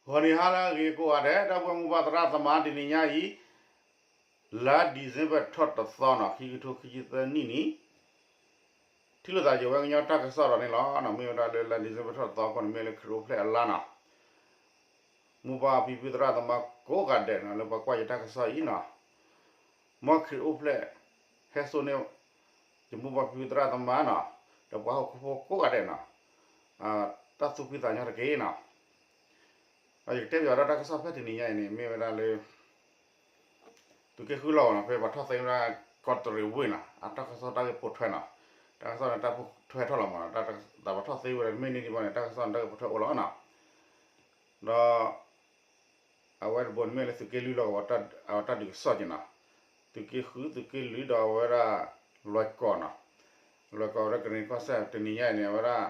ဂီၤနံၤဟါလၢအဂ့ၤကိးဂၤဒဲး ဒီပုၢ်ဝဲၢ်မိၢ်ပၢ်သရၣ်သမါ တနံၤညါအံၤ လါ December ထီၣ်တသီနီၤ ခံကထိခံဆံသၢနံၣ်န့ၣ် ထံၣ်လိာ်သးယဝဲကညီတၢ်ကစီၣ်ဒီးန့ၣ်လီၤ. မ့ၢ်ဝဲဒၣ်လၢလါ December ထီၣ်တသီအဃိန့ၣ် မ့ၢ်လၢခရံာ်အိၣ်ဖျဲၣ်အလါနီၤ မိၢ်ပၢ်ဖံဖုသရၣ်သမါကိးဂၤဒဲးနီၤ လၢပှၤကွၢ်ယတၢ်ကစီၣ်အံၤနီၤ မ်ခရံာ်အိၣ်ဖျဲၣ် ဟဲစိာ်န့ၢ် ယမိၢ်ပၢ်ဖံဖုသရၣ်သမါနီၤ ဒီးပှၤဟီၣ်ခိၣ်ဖိကိးဂၤဒဲးနီၤ တၢ်သူၣ်ဖှံသးညီတက့ၢ်နီၤ. ဒီးယကတဲပၠးဝဲဒၣ်တၢ်ကစီၣ်ဖဲတနံၤညါအံၤန့ၣ် မ့ၢ်ဝဲဒၣ်လၢ သုးက့ဃုလီၢ်ကဝီၤနီၤ ဖဲပှၤထီၣ်သ့ဝဲဒၣ် ကီးတရံးဝ့ၢ်နီၤ အတၢ်ကစီၣ်တၢ်ဂ့ၢ်ပိာ်ထွဲနီၤ တၢ်ကစီၣ်န့ၣ်တၢ်ပိာ်ထွဲထီၣ်လီၤမးနီၤ တၢ်ပှၤထီၣ်သ့ဝဲဒၣ်မ့ၢ်န့ၢ်ဒံးဘၣ်န့ၣ် တၢ်ကစီၣ်န့ၣ်တၢ်ဂ့ၢ်ပိာ်ထွဲအိၣ်လီၤနီၤ ဒီး အဝဲတဘိန့ၣ်မ့ၢ်လၢသုးက့လွံၢ်လီၢ်ကဝီၤ တၢ်ဒုးကစီၣ်က့ၤနီၤ သုးက့ဃု သုးက့လွံၢ်ဒီးအဝဲဒၣ် လွဲၢ်ကီၢ်နီၤ လွဲၢ်ကီၢ်ဝဲဒၣ်ကရ့ၣ်နံၤကီၢ်စဲၣ် တနံၤညါအံၤန့ၣ် အဝဲဒၣ်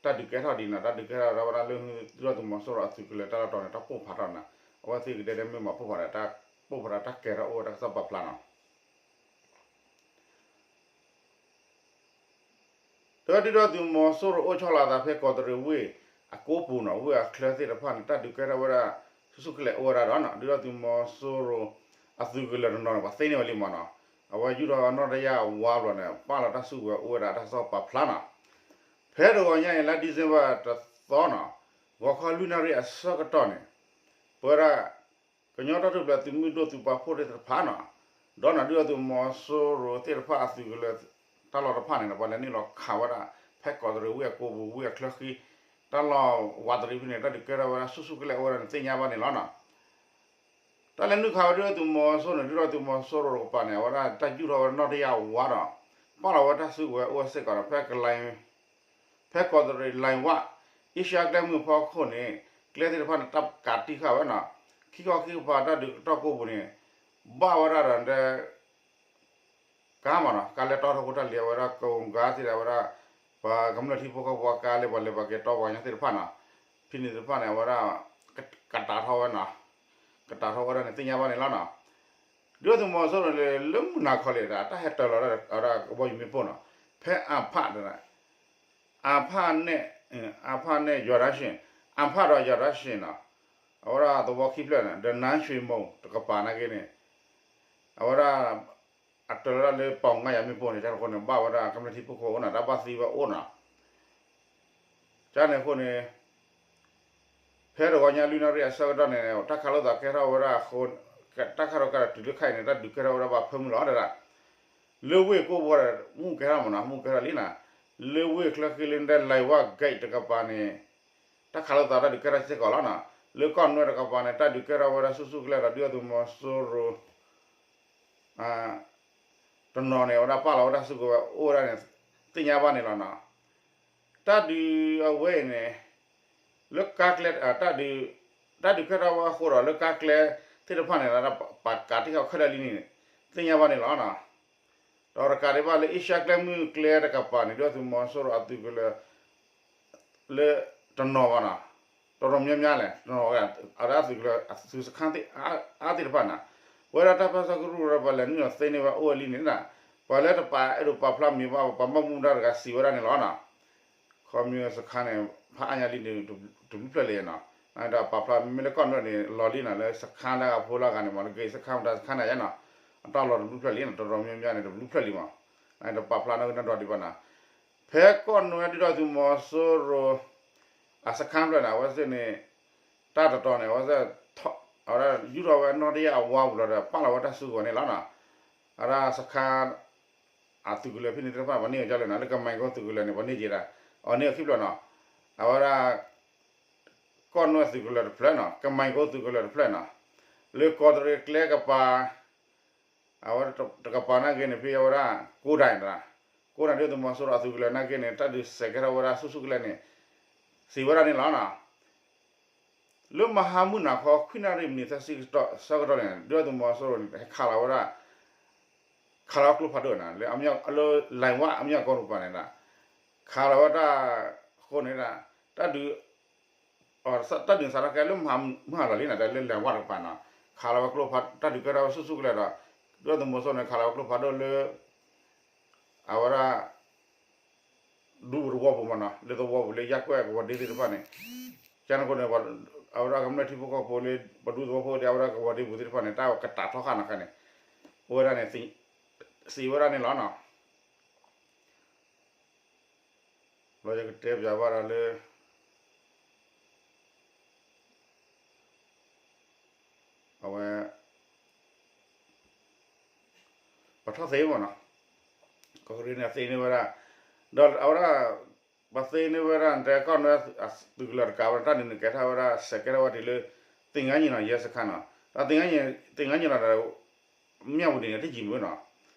တၢ်ဒုးကဲထီၣ်ဒံးနီၤ တၢ်ဒုးကဲထီၣ်ဒီးဝဲဒၣ်လၢ ဒုၣ်ဒါသုးမီၤစိရိၤအသုးကလၢၤတၢ်လီၢ်တတီၤန့ၣ် တၢ်ပိၢ်ဖးထီၣ်နီၤ အဝဲသ့ၣ်ကဒဲကဒဲမ့ၢ်မၤပိၢ်ဖးဒီး တၢ်ပိၢ်ဖးဒီးတၢ်ကဲထီၣ်အိၣ်ဝဲတၢ်ကစီၣ်ပာ်ဖျါနီၤ တဝဲဒုၣ်ဒါသုးမီၤစိရိၤအိၣ်ဆီလီၤအသးဖဲကီးတရံးဝ့ၢ်အကိးပူၤနီၤ ဝ့ၢ်အချၢသ့ၣ်တဖၣ်န့ၣ် တၢ်ဒုးကဲထီၣ်ဝဲဒၣ် ဆူၣ်ဆူၣ်ကလဲာ်အိၣ်ဝဲဒၣ်ဒီးနီၤ ဒုၣ်ဒါသုးမီၤစိရိၤအသုးကလၢၤတနီၤန့ၣ် ပှၤသ့န့ၢ်ဝဲလံမးနီၤ အဝဲယူၢ်ထီၣ်ဝဲနီၣ်တယၢ်အဝါဘျီန့ၣ် ပာ်လီၤတၢ်စုကဝဲၤအိၣ်ဝဲဒၣ်တၢ်ကစီၣ်ပာ်ဖျါနီၤ ဖဲတဂီၤညါအံၤလါ December တသီနီၤ ဂီၤခီလွံၢ်နၣ်ရံၣ်အဆၢကတီၢ်န့ၣ် ပဝဲဒၣ် ကညီတၢ်ထူၣ်ဖျဲးသုးမုၢ်ဒိၣ်သုးပာ်ဖှိၣ်သ့ၣ်တဖၣ်နီၤ ဒီးနီၤ ဒုၣ်ဒါသုးမီၤစိရိၤသ့ၣ်တဖၣ်အသုးကလၢၤ တၢ်လီၢ်တဖၣ်န့ၣ် ပှၤလဲၤနုာ်လီၤခးဝဲဒၣ် ဖဲကီးတရံးဝ့ၢ်အကိးပူၤ ဝ့ၢ်အချၢဃံ တၢ်လီၢ်ဝးတရံးဖဲန့ၣ် တၢ်ဒုးကဲထီၣ်ဝဲဒၣ်ဆူၣ်ဆူၣ်ကလဲာ်အိၣ်ဝဲဒၣ်န့ၣ် သ့ၣ်ညါဘၣ်န့ၣ်လီၤနီၤ တၢ်လဲၤနုာ်ခးဝဲဒုၣ်ဒါသုးမီၤစိရိၤန့ၣ် ဒုၣ်ဒါသုးမီၤစိရိၤတကပၤန့ၣ် အဝဲဒၣ်တၢ်ယူၢ်ထီၣ်ဝဲနီၣ်တယၢ်ဝါဒီး ပာ်လီၤဝဲတၢ်စုကဝဲၤအိၣ်ဝဲစ့ၢ်ကီးဒီး ဖဲကလ ဖဲကီးတရံး လိုင်ဝၣ် အ့ရှါကျဲမုၢ်ဖီခိၣ်န့ၣ် ကျဲသ့ၣ်တဖၣ်န့ၣ် တၢ်ကးတံၢ်ဃာ်ဝဲနီၤ ခံခီခံကပၤတၢ်ဒုးကတီၢ်ကိးပူၤန့ၣ် ဘၣ်ဝဲဒၣ်ဒီး ကါမးနီၤ ကါလဲၤတီထီၣ်ဖိတၢ်လံၤ အဝဲဒၣ်ကဝီၤကါသ့ၣ်ဒီး အဝဲဒၣ် ပှၤကမျၢၢ်ထံဖိကီၢ်ဖိအကါလၢပှၤလဲၤပှၤက့ၤတီပှၤကညီသ့ၣ်တဖၣ်နီၤ ဖဲန့ၣ်သ့ၣ်တဖၣ်န့ၣ် အဝဲဒၣ် ကတးထီၣ်ဝဲနီၤ ကတးထီၣ်ဝဲဒၣ်န့ၣ် သ့ၣ်ညါဘၣ်န့ၣ်လီၤနီၤ ဒုၣ်ဒါသုးမီၤစိရိၤန့ၣ် လၢမုၢ်နၤခီလံဒီး တၢ်ဟဲတၢၤလီၤဒၣ်အဝဲဒၣ်ကဘီယူၤမ့ၣ်ပိၢ်နီၤ ဖဲအဖး အဖးန့ၣ် အဖးန့ၣ် ယွၤရၢ်ရှ့ၣ် အဖးဒီးယွၤရၢ်ရှ့ၣ်နီၤ အဝဲဒၣ်သဝီခံဖျၢၣ်န့ၣ် ဒီးနါရွှ့ၣ်မိၣ်တကပၤနာ်က့န့ၣ် အဝဲဒၣ် အတၢၤလီၤဒၣ်လၢပီၣ်ငါယၤမ့ၣ်ပိၢ်န့ၣ် တၢ်တဃိန့ၣ် ဘၣ်ဝဲဒၣ်ကမျၢၢ်ထံဖိကီၢ်ဖိအိၣ်နီၤ တၢ်ဘၣ်သံဝဲအိၣ်နီၤ ကန့ၣ်အဃိန့ၣ် ဖဲတဂီၤညါလွံၢ်နၣ်ရံၣ်အဆၢကတီၢ်န့ၣ် တၢ်ခးလိာ်သးကဲထီၣ်ဝဲဒၣ်အဃိ တၢ်ခးထီၣ်ကဲထီၣ်တုၤလၢခဲအံၤန့ၣ် တၢ်ဒုးကဲထီၣ်ဝဲဒၣ်ဘၣ်ဖၢမုၢ်လီၤဒၣ် လၢဝ့ၢ်ကိးပူၤဒီး မူကဲထီၣ်မးနီၤ မူကဲထီၣ်လံနီၤ လၢဝ့ၢ်ချၢဃံလၢဒဲး လိုင်ဝၣ် gate တကပၤန့ၣ် တၢ်ခးလိာ်သးတၢ်ဒုးကဲထီၣ်စ့ၢ်ကီးလီၤနီၤ လၢကီၢ်နွဲၣ်တကပၤန့ၣ် တၢ်ဒုးကဲထီၣ်ဝဲဒၣ်ဆူၣ်ဆူၣ်ကလဲာ်ဒီး ဒုၣ်ဒါသုးမီၤစိရိၤ တနီၤန့ၣ် အဝဲဒၣ်ပာ်လီၤဝဲဒၣ်စုကဝဲၤအိၣ်ဝဲဒၣ်န့ၣ် သ့ၣ်ညါဘၣ်န့ၣ်လီၤနီၤ တၢ်ဒုးအဝဲအံၤန့ၣ် လၢကါကျဲ တၢ်ဒုး တၢ်ဒုးကဲထီၣ်ဝဲအဃိဒီး လၢကါကျဲသ့ၣ်တဖၣ်န့ၣ် ပာ်ကးတံၢ်ဃာ်ခဲလၢာ်လံန့ၣ် သ့ၣ်ညါဘၣ်န့ၣ်လီၤနီၤ ဒီးတကးဒံးဘၣ်လၢအ့ရှါကျဲမုၢ်ကျဲတကပၤန့ၣ် ဒုၣ်ဒါသုးမီၤစိရိၤအသုးကလၢၤ လၢတနီၤဘၣ်နီၤ တော်တော်များများလဲၣ် တနီၤဝဲ အဝဲဒၣ်သုးကလၢၤ သုးစခန်းသ့ၣ်အါသ့ၣ်တဖၣ်နီၤ ပဝဲဒၣ်တၢ်ပၢဆှၢကရူၢ်ဒီးပှၤလဲၤနုာ်လီၤသ့န့ၢ်ဝဲအိၣ်ဝဲလံန့ၣ်နီၤ ပှၤလၢတပာ်အဲၣ်ဒိးပာ်ဖျါမံၤဘၣ် ပှၤဘၣ်မူဒါတဂၤစံးဝဲဒၣ်န့ၣ်လီၤနီၤ ခီမ့ၢ်စခန်းန့ၣ် ဖးအါညါလံန့ၣ် တဘျုးဖျၢၣ်လံနီၤ ဒီးပာ်ဖျါမ့မ့ၢ်လၢကီၢ်နွဲၣ်န့ၣ် လီၤလံနီၤ လၢစခန်းလၢအဖိလၢအဂၤန့ၣ် မ့ၢ်လၢက့ၤစခန်းမတၤစခန်းန့ၣ်ယါနီၤ အတၢ်လီၤတဘျုးဖျၢၣ်လံနီၤ တော်တော်များများန့ၣ် တဘျုးဖျၢၣ်လံမး တပာ်ဖျါနီၣ်ဂံၢ်နီၣ်ဒွးဒံးဘၣ်နီၤ ဖဲကီၢ်နွဲၣ်ဒုၣ်ဒါသုးမီၤစိရိၤ အစခန်းဖျၢၣ်န့ၣ် အဝဲသ့ၣ်န့ၣ် တၢ်တတီၤန့ၣ် အဝဲသ့ၣ် အဝဲဒၣ်ယူၢ်ထီၣ်ဝဲနီၣ်တယၢ်အဝါပူၤလီၤဒီး ပာ်လီၤဝဲတၢ်စုကဝဲၤန့ၣ်လီၤနီၤ အဝဲဒၣ်စခန်း အသုးကလၢၤဖဲန့ၣ်သ့ၣ်တဖၣ် ပှၤန့ၢ်အီၤဒ်လဲၣ်နီၤ လၢကမဲၣ်ကိသုးကလၢၤန့ၣ် ပှၤန့ၢ်က့ၤဒၣ် အီၤန့ၢ်အီၤခံဖျၢၣ်နီၤ အဝဲဒၣ် ကီၢ်နွဲၣ်သုးကလၢၤတဖျၢၣ်နီၤ ကမဲၣ်ကိသုးကလၢၤတဖျၢၣ်နီၤ လၢကီးတရံးကျဲကပၤ အဝဲတကပၤနာ်က့န့ၣ် ဖဲအဝဲဒၣ် ကိးဒၣ် ကိးဒၣ်ဒုၣ်ဒါသုးမီၤစိရိၤအသုးကလၢၤနာ်က့န့ၣ် တၢ်ဒုးစဲးကဲထီၣ်ဝဲဒၣ်ဆူၣ်ဆူၣ်ကလဲာ်န့ၣ် စံးဝဲဒၣ်န့ၣ်လီၤနီၤ လၢမဟါမုၢ်နၤခီ ခွံနၣ်ရံၣ်မံးနံးသၢဆံဆၢကတီၢ်န့ၣ် ဒုၣ်ဒါသုးမီၤစိရိၤန့ၣ် ဟဲခးလီၤဝဲဒၣ် ခးလီၤဝဲကျိဖးဒိၣ်န့ၣ် လၢ လၢ လိုင်ဝၣ် အမ့ၢ်အကီၢ်တကပၤန့ၣ် ခးလီၤဝဲဒၣ် အဃိန့ၣ် တၢ်ဒုး တၢ်ဒုးစးထီၣ်ကဲလၢမဟါလီၤလံန့ၣ် လၢ လိုင်ဝၣ် တကပၤန့ၣ် ခးလီၤဝဲကျိဖး တၢ်ဒုးကဲထီၣ်ဝဲဆူၣ်ဆူၣ်ကလဲာ်ဒီး ဒုၣ်ဒါသုးမီၤစိရိၤန့ၣ် ခးလီၤဝဲကျိဖးဒိၣ်လၢ အဝဲဒၣ် ဒူပူၤသဝီပူၤမးနီၤ လၢသဝီပူၤလၢယၢ်ကွဲၣ်ကဝီၤဒ့သ့ၣ်တဖၣ်န့ၣ် ကန့ၣ်အဃိန့ၣ် အဝဲဒၣ်ကမျၢၢ်ထံဖိကီၢ်ဖိလၢ ပဒူသဝီဖိဒီး အဝဲဒၣ်ကဝီၤဒ့ပူၤသ့ၣ်တဖၣ်န့ၣ် တၢ်ကတးထီၣ်ဃာ်နီၤခါန့ၣ် အိၣ်ဝဲဒၣ်န့ၣ် စံးဝဲဒၣ်န့ၣ်လီၤနီၤ. လီၤယကတဲပၠးဘၣ်ဒီးလၢ အဝဲ ပှၤထီၣ်သ့မ့ၢ်နီၤ, ကီၢ်ကရ့ၣ်န့ၣ် အသ့န့ၢ်ဝဲဒၣ်, ဒီးအဝဲဒၣ် ပှၤသ့န့ၢ်ဝဲဒၣ် တဲကီၢ်နွဲသုးကလၢၤတကးဝဲဒၣ် တၢ်ဒုးန့ၣ်ကဲထီၣ်ဝဲဒၣ် စဲးကဲထီၣ်ဝဲဒၣ်လၢ သင်္ဃန်းညီနောင် ရဲစခန်းနီၤ, ဒီး သင်္ဃန်းညီနောင် ဒီး မြဝတီန့ၣ် တယံာ်မ့ၢ်နီၤ,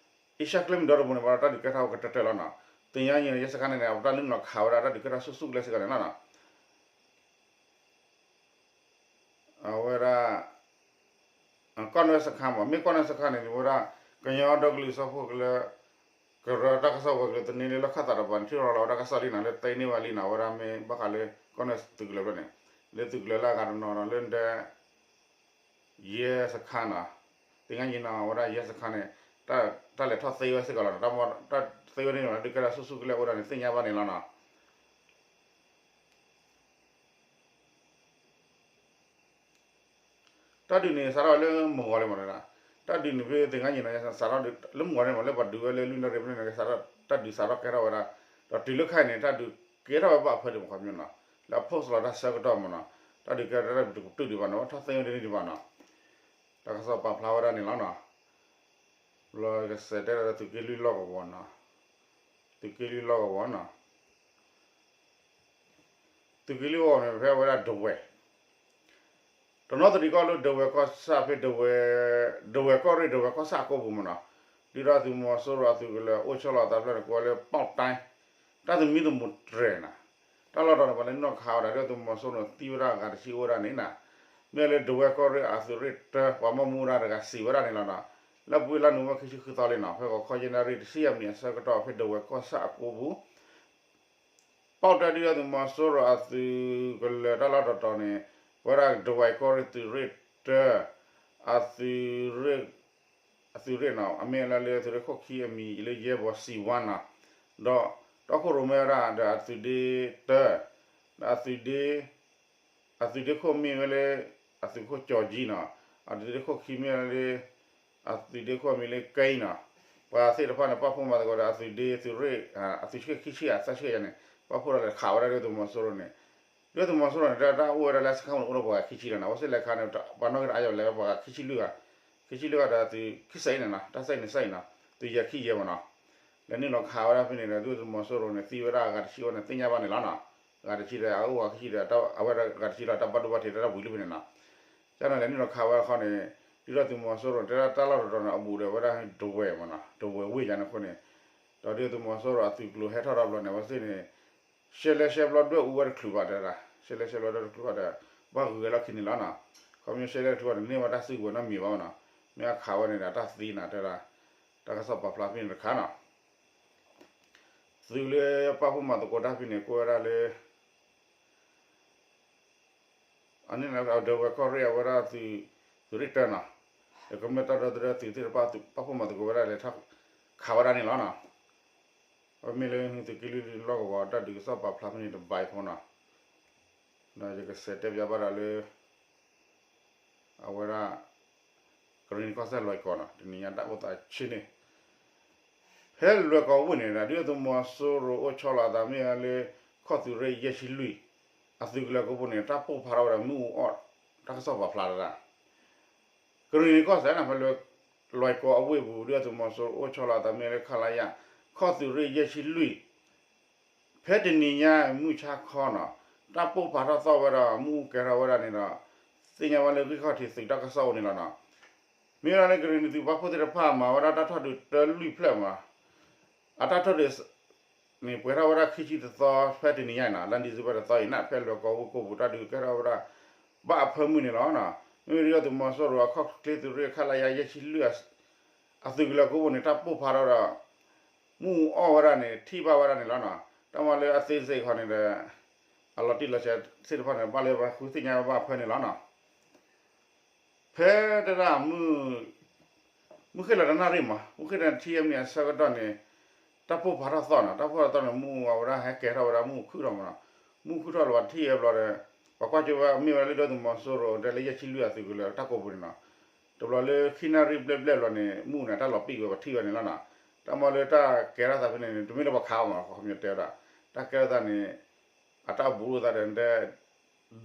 အ့ရှါကျဲမ့ၢ်ဒီတပူၤန့ၣ် ဘၣ်ဒီးတၢ်ဒုးကဲထီၣ်ဝဲကတၢၢ်တၢၢ်လီၤနီၤ, သင်္ဃန်းညီနောင် ရဲစခန်းန့ၣ်န့ၣ် အဝဲတၢ်လၢနုာ်လီၤခးဝဲဒၣ် တၢ်ဒုးကဲထီၣ်ဆူၣ်ဆူၣ်ကလဲာ်စ့ၢ်ကီးန့ၣ်လီၤနီၤ. အဝဲဒၣ် ကီၢ်နွဲစခန်းမ့ၢ် မ့ၢ်ကီၢ်နွဲစခန်းန့ၣ် ဝဲဒၣ် ကညီဒီကလုာ်စၢဖှိၣ်ကလၢ ကရၢတၢ်ကစီၣ်ဝဲၤကျိၤသန့လၢလီၢ်ခၢၣ်သးတပၤန့ၣ် ထံၣ်လီၤလီၤဝဲတၢ်ကစီၣ်လံနီၤ လၢသ့န့ၢ်ဝဲလံနီၤ အဝဲဒၣ်မ့ၢ်ဘၣ်ဃးလၢကီၢ်နွဲသုးကလၢၤဖျၢၣ်န့ၣ် လၢသုးကလၢၤလၢအဂၤတနီၤနီၤလၢဒဲ ရဲစခန်းနီၤ, သင်္ဃန်းညီနောင် အဝဲဒၣ် ရဲစခန်းန့ၣ် တၢ်လဲၤထီၣ်သ့ဝဲစ့ၢ်ကီးလီၤနီၤ, တၢ်သ့ဝဲန့ၣ်နီၤ ဒုးကဲထီၣ်ဆူၣ်ဆူၣ်ကလဲာ်အိၣ်ဒၣ်န့ၣ် သ့ၣ်ညါဘၣ်န့ၣ်လီၤနီၤ. တၢ်ဒုးန့ၣ် စးထီၣ်လၢမုၢ်ဂီၤလံမ့ၢ်နီၤ, တၢ်ဒုးန့ၣ်ဖဲသင်္ဃန်းညီနောင် စးထီၣ်လၢမုၢ်ဂီၤန့ၣ်မ့ၢ် လၢပှၤဒုးဝဲလၢလွံၢ်နၣ်ရံၣ်ဖဲန့ၣ် တၢ်ဒုးစးထီၣ်ကဲထီၣ်ဝဲဒၣ်, ဒီးတုၤလၢခဲအံၤန့ၣ် တၢ်ဒုးကဲထီၣ်ဝဲဘၣ်ဖဲဒံးမ့ၢ်ခီပညီနီၤ, လၢအ post လီၤတၢ်ဆၢကတီၢ်မ့ၢ်နီၤ, တၢ်ဒုးကဲထီၣ်တကတၢၢ်ဒံးဘၣ်နီၤ, ထီၣ်သ့ဝဲဒၣ်န့ၣ်ဒံးဘၣ်နီၤ, တၢ်ကစီၣ်ပာ်ဖျါဝဲဒၣ်န့ၣ်လီၤနီၤ. လီၤကစဲးတဲဒီးသုးက့လွံၢ်လီၢ်ကဝီၤနီၤ, သုးက့လွံၢ်လီၢ်ကဝီၤနီၤ, သုးက့လွံၢ်အီၤန့ၣ် ဖဲဝဲဒၣ်ဒဝဲၢ် တနီသရံၣ်ကီၢ်လၢဒဝဲၢ်ကီၢ်ဆၣ်ဖဲ ဒဝဲၢ်ကီၢ်ရ့ၣ် ဒဝဲၢ်ကီၢ်ဆၣ်အကိပူၤမ့ၢ်နီၤ, ဒုၣ်ဒါသုးမီၤစိရိၤအသုးကလၢၤအိၣ်ဆီလီၤအသးဖျၢၣ်န့ၣ် ကိးဝဲလၢ ပေါက်တိုင်း, တၢ်သမံသမိးတြဲၤနီၤ, တၢ်လီၢ်တတီၤန့ၣ် ပှၤလဲၤနုာ်လီၤခးဝဲဒၣ် ဒုၣ်ဒါသုးမီၤစိရိၤန့ၣ်သံဝဲဒၣ်အဂၤတဆံအိၣ်ဝဲဒၣ်န့ၣ်နီၤ, မ့ၢ်လၢဒဝဲၢ်ကီၢ်ရ့ၣ်အသုးရ့ၣ်တၢ ပှၤဘၣ်မူဘၣ်ဒါတဂၤစံးဝဲဒၣ်န့ၣ်လီၤနီၤ, လၢပှဲၤလါနိၣ်ဝ့ဘၢၣ်ခံဆံဃုသီလံနီၤ ဖဲဂီၤခီယဲၢ်နၣ်ရံၣ်တဆံယဲၢ်မံးနံးအဆၢကတီၢ် ဖဲဒဝဲၢ်ကီၢ်ဆၣ်အကိပူၤ ပေါက်တိုင်း ဒုၣ်ဒါသုးမီၤစိရိၤအသုးကလၢၤတၢ်လီၢ်တတီၤန့ၣ် ပဝဲဒၣ်ဒဝဲၢ်ကီၢ်ရ့ၣ်သုးရ့ၣ်တၢ အသုးရ့ၣ် အသုးရ့ၣ်နီၤ အမ့ၢ်လၢလၢသုးရ့ၣ်ခိၣ်ခံအမံၤလၢယဲၢ်ဘီစံးဝါနီၤ, ဒီးတီခိၣ်ရိၣ်မဲဝဲဒၣ်ဒီးအသုးဒ့တၢ ဒီးအသုးဒ့ အသုးဒ့ခိၣ်မ့ၢ်ဝဲလၢ အသုးခိၣ်ကၠီၤကၠံနီၤ, အသုးဒ့ခိၣ်ခံမ့ၢ်ဝဲလၢ အသုးဒ့ခိၣ်အမံၤလၢကဲအံၤနီၤ, ပှၤသ့ၣ်တဖၣ်န့ၣ် ပာ်ဖှိၣ်မၤသကိးဒီးအသုးဒ့သုးရ့ၣ် အသုးဆံခံဆံအသၢဆံယၤန့ၣ် ပာ်ဖှိၣ်ဒီးလဲၤခးဝဲဒၣ်ဒုၣ်ဒါသုးမီၤစိရိၤန့ၣ်, ဒုၣ်ဒါသုးမီၤစိရိၤန့ၣ် တၢ်အိၣ်ဝဲဒၣ်လၢစခန်းန့ၣ် အိၣ်ဒီးပှၤဂၤခံဆံလီၤနီၤ, အဝဲသ့ၣ်လဲၤခးန့ၣ် ပှၤနီၣ်ဂံၢ်တအါယၤလဲၤဝဲပှၤဂၤခံဆံလွံၢ်ဂၤ, ခံဆံလွံၢ်ဂၤဒီးအသုးခံစဲးအံၤန့ၣ်နီၤ, တၢ်စဲးအံၤန့ၣ်စဲးအံၤနီၤ, သုးယဲၢ်ခံယဲၢ်မ့ၢ်နီၤ လဲၤနုာ်လီၤခးဝဲဒၣ်ဖဲန့ၣ်ဒီး ဒုၣ်ဒါသုးမီၤစိရိၤန့ၣ် သံဝဲဒၣ်အဂၤတဆံဝဲန့ၣ် သ့ၣ်ညါဘၣ်န့ၣ်လီၤနီၤ, အဂၤတဆံဒီး အအိၣ်ဂၤခံဆံဒီး အဝဲဒၣ်အဂၤတဆံလီၤ တၢ်ဘၣ်ဒိဘၣ်ထံးတၢ်ဘၣ်ဝံၤလံဖဲန့ၣ်နီၤ, ကန့ၣ်လဲၤနုာ်လီၤခးဝဲအခီန့ၣ် ဒုၣ်ဒါသုးမီၤစိရိၤ တဲဒၣ်တၢ်လီၢ်တတီၤန့ၣ် အဘူးဒီးဝဲဒၣ်ဒဝဲၢ်မ့ၢ်နီၤ ဒဝဲၢ်ဝ့ၢ်ယါန့ၣ်အဃိန့ၣ်, ဒီးဒုၣ်ဒါသုးမီၤစိရိၤအသုးကျိၤဟဲထီၣ်တဘျီန့ၣ် အဝဲသ့ၣ်န့ၣ် ရှဲလဲရှဲဘျီဒွဲၣ်အူဝဲတချုးဘၣ်တဲဒၣ်, ရှဲလဲရှဲဘျီဒွဲၣ်တချုးဘၣ်ဒီး ဘၣ်ဂုၤဝဲလီၢ်ခံန့ၣ်လီၤနီၤ, ခီပညီရှဲလဲတချုးဘၣ်န့ၣ် န့ၢ်ဝဲတၢ်စုကဝဲၤနီတမံၤဘၣ်မ့ၢ်နီၤ, မ့ၢ်အခးဝဲန့ၣ်ဒီးတၢ်သံနီၤတဲဒၣ်, တၢ်ကစီၣ်ပာ်ဖျါဖဲန့ၣ်တခါနီၤ, သုးလၢပာ်ဖှိၣ်မၤသကိးတၢ်ဖဲန့ၣ် ကိးဝဲဒၣ်လၢ အန့ၣ် ဒဝဲၢ်ကီၢ်ရ့ၣ်အဝဲဒၣ်သုး သုးရ့ၣ်တၢနီၤ, ဒီးကမျၢၢ်တၢ်ဒီသဒၢသုးသ့ၣ်တဖၣ် ပာ်ဖှိၣ်မၤသကိးဝဲဒၣ်လဲၤထီၣ်ခးဝဲဒၣ်န့ၣ်လီၤနီၤ, အမ့ၢ်လၢသုးက့လွံၢ်လီၢ်ကဝီၤတၢ်ဒုးကစီၣ်ပာ်ဖျါဖဲန့ၣ်တဘျီအံၤဖိနီၤ, ဒီးယကစဲးတဲပၠးဘၣ်ဒီးလၢ အဝဲဒၣ် ကရ့ၣ်နံၤကီၢ်စဲၣ်လွဲၢ်ကီၢ်နီၤ တနံၤညါတၢ်အိၣ်သးဆံးန့ၣ် ဖဲလွဲၢ်ကီၢ်ဝ့ၢ်န့ၣ် ဒုၣ်ဒါသုးမီၤစိရိၤအိၣ်ဆီလီၤအသးမ့ၢ်ဝဲလၢ ခီၣ်သုးရ့ၣ်ယဲၢ်ဆံလွံၢ် အသုးကလၢၤကိးပူၤန့ၣ် တၢ်ပိၢ်ဖးထီၣ်ဝဲဒီးမုၢ်အူအီၣ် တၢ်ကစီၣ်ပာ်ဖျါတဒၣ် ကရ့ၣ်နံၤကီၢ်စဲၣ်န့ၣ် ဖဲလွဲၢ်ကီၢ်အဝ့ၢ်ပူၤ ဒုၣ်ဒါသုးမီၤစိရိၤအိၣ်ဆီလီၤအသးမ့ၢ်ဝဲလၢ ခလရ ခီၣ်သုးရ့ၣ်ယဲၢ်ဆံလွံၢ် ဖဲတနံၤညါမုၢ်ဆါခီနီၤ တၢ်ပိၢ်ဖးထီၣ်သီၣ်ဝဲဒီးမုၢ်အူကဲထီၣ်ဝဲဒၣ်န့ၣ်ဒီး သ့ၣ်ညါဝဲလၢဂံၢ်ခီၣ်ထံးသုးတၢ်ကစီၣ်အိၣ်န့ၣ်လီၤနီၤ. မ့ၢ်ဝဲဒၣ်လၢကရ့ၣ်နံၤသုးပာ်ဖှိၣ်သ့ၣ်တဖၣ်မၤဝဲဒၣ်တၢ်ထီၣ်ဒုးတၢလွံၢ်ဖျၢၣ်မး အတၢ်ထီၣ်ဒုး န့ၣ်ပှဲၤထီၣ်ဝဲဒၣ်ခံဆံတသီ ဖဲတနံၤညါအံၤနီၤ လါဒံၣ်စ့ဘၢၣ်တသီအံၤန့ၣ် ဖဲလွဲၢ်ကီၢ်ဝ့ၢ်ကိးပူၤတၢ်ဒုးကဲထီၣ်ဝဲဒၣ် ဘၣ်အဖၢမုၢ်န့ၣ်လီၤ. မ့မ့ၢ်ဒုၣ်ဒါသုးမီၤစိရိၤအခီၣ်ချ့သုးရ့ၣ် ခလရ ယဲၢ်ဆံလွံၢ် အသုးကလၢၤကိးပူၤန့ၣ် တၢ်ပိၢ်ဖးထီၣ်ဒီး မုၢ်အူအီၣ်ဝဲဒၣ်န့ၣ် ထံၣ်ဘၣ်ဝဲဒၣ်န့ၣ်လီၤနီၤ. တၢ်မၤလၢအသေးစိတ်ခီန့ၣ်ဒီး အလီၤတံၢ်လီၤဆဲးသ့ၣ်တဖၣ်န့ၣ် ဘၣ်လၢပှၤဃုသ့ၣ်ညါဘၣ်ဖဲန့ၣ်လီၤနီၤ. ဖဲတဒၣ် မုၢ်ဃ့ၢ်လီၤတနၣ်ရံၣ်မး မုၢ်ဃ့ၢ်လီၤထံၣ်အမံၤအဆၢကတီၢ်န့ၣ် တၢ်ပိၢ်ဖးထီၣ်သီၣ်နီၤ တၢ်ပိၢ်ဖးထီၣ်သီၣ်န့ၣ် မုၢ်အူအီၣ်ဝဲဒၣ်ဟဲကဲထီၣ်ဝဲဒၣ်မုၢ်ခုၣ်ထီၣ်မးနီၤ မုၢ်ခုၣ်ထီၣ်လီၤပှၤထံၣ်ဝဲဘျီဒီး ပှၤကွၢ်ကၠိဝဲမ့ၢ်ဝဲဒၣ်လၢဒုၣ်ဒါသုးမီၤစိရိၤ တဲလၢယဲၢ်ဆံလွံၢ်အသုးကလၢၤတၢ်ကိးပူၤန့ၣ်နီၤ, တဘျီလၢခံနၣ်ရံၣ်ဘျဲၣ်ဘျဲၣ်ဘျီန့ၣ် မူးန့ၣ် တၢ်လီၤပံာ်ဝဲပထံၣ်ဝဲန့ၣ်လီၤနီၤ, တၢ်မၤလၢတၢ်ကဲထီၣ်သးဖဲန့ၣ်န့ၣ် တမ့ၢ်လၢပှၤခးအီၤမး ခီပညီတဲဝဲဒၣ်, တၢ်ကဲထီၣ်သးန့ၣ် အတၢ်ဘူးလိာ်သးဒီး